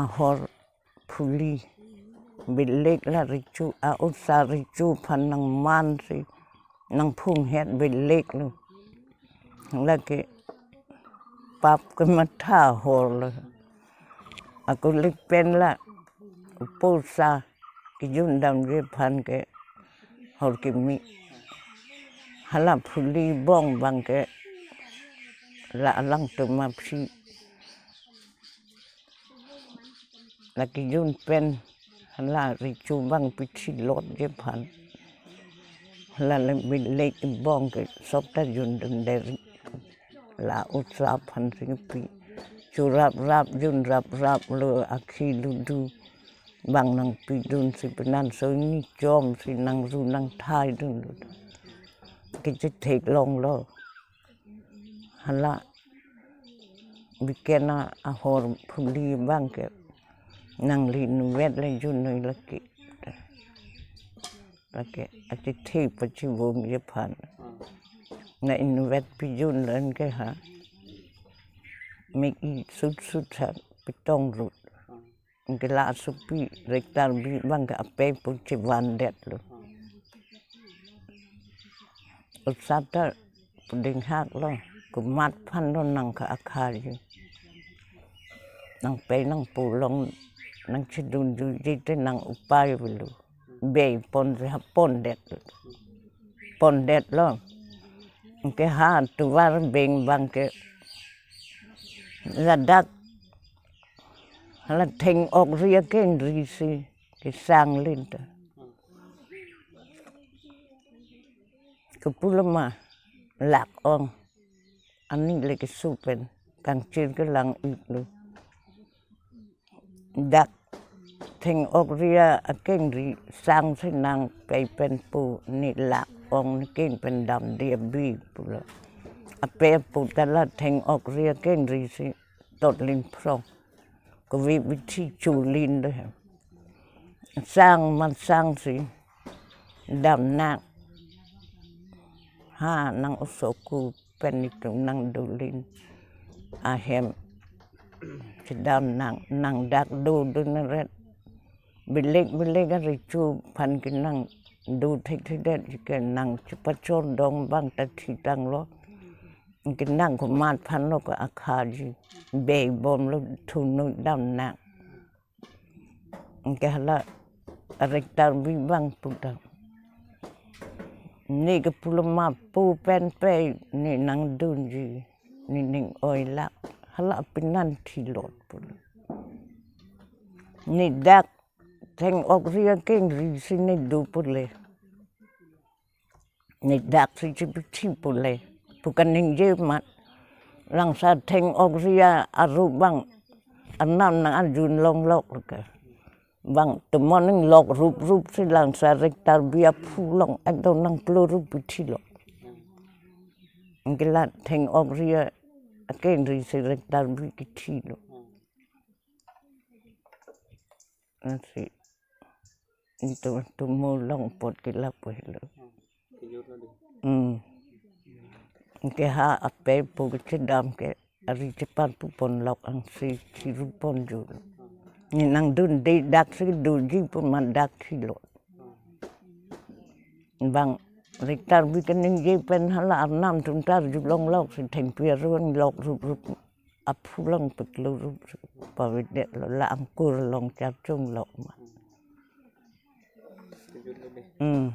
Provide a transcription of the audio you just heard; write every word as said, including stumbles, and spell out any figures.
ahor phuli belek la recho, a-osa recho aphan nangman si nangphunghet belek lo. Lake pap kematha ahor lo. Ako lek pen la upo osa kejun damji aphan ke hor keme. Hala phuli bong abang ke la alangtum aphi la kejun pen hala recho abang pithi lotji aphan. Hala le belek bong ke sop ta jun dun deri. La osa aphan si pi. Chorap rap, jun rap rap lo, akhi ludu abang nangpidun si penan so ni chom si nangru nangthai dun lo. Kechethek longlo. Hala biken ahor phuli abang ke nangli inutvet le junnoi lake. Lake achethe pachibomji aphan. Na inutvet pijun lo anke ha. Mik-i sut sut ha pitong rut. Anke la asopi Rektarbi abang ke ape pu chevandet lo. Osa ta puding hak lo, komat aphan lo nangka akharji. Nangpe nangpo along nangchedunjuji te nang upai avelo. Bei ponji ha pondet lo. Pondet lo. Anke ha tovar beng abang ke ladak hala theng-okri akengri si kesang lin ta. Kepu lo ma lak ong. Ani le keso pen kangchir kelang-ik lo. Dak theng-okri akengri sang si nangpei pen pu ne lak ong ne keng pen damde abi pulo. Ape pu ta la theng-okri akengri si tot lin phrong. Kove bithi chu lin de. Sang man sang si dam nang. Ha nang oso ku pen itum nangdolin ahem chedam nang, nang dak do dun ret. Belek belek arecho aphan ke nangdo thekthedet ke nang chepachor dong abang ta thitang lo. Ke nang komat aphan lo ke akharji. Bei bom lo thunoi dam nang. Ke hala Rektarbi abang pu ta. Ne kepu lo ma pu pen pe ne nangdunji. Ne ning-oi lak hala penan thilot pulo. Ne dak theng-okri akengri si ne do pule. Ne dak si chepithi pule. Pu kaningje mat. Langsa theng-okri arup abang anam nang-arjun longlok ke. Bang tomon ning lok rup rup si langsa Rektarbi aphu along ekdom nangklo rup pithi lo. Anke la theng-okri akengri si Rektarbi kithi lo. Ansi itu tumu long pot ke lapu helo. Hmm. Anke ha ape pu kechedam ke ari chepan pu ponlok angsi chiru ponjul. Ne nangdunde dak si doji pu ma dak thilot. Bang Rektarbi kaningje pen hala arnam atum ta arjulonglok si thengpi aron lok rup rup aphu along peklo rup pavedet lo la angkur along charchunglok ma. Hmm.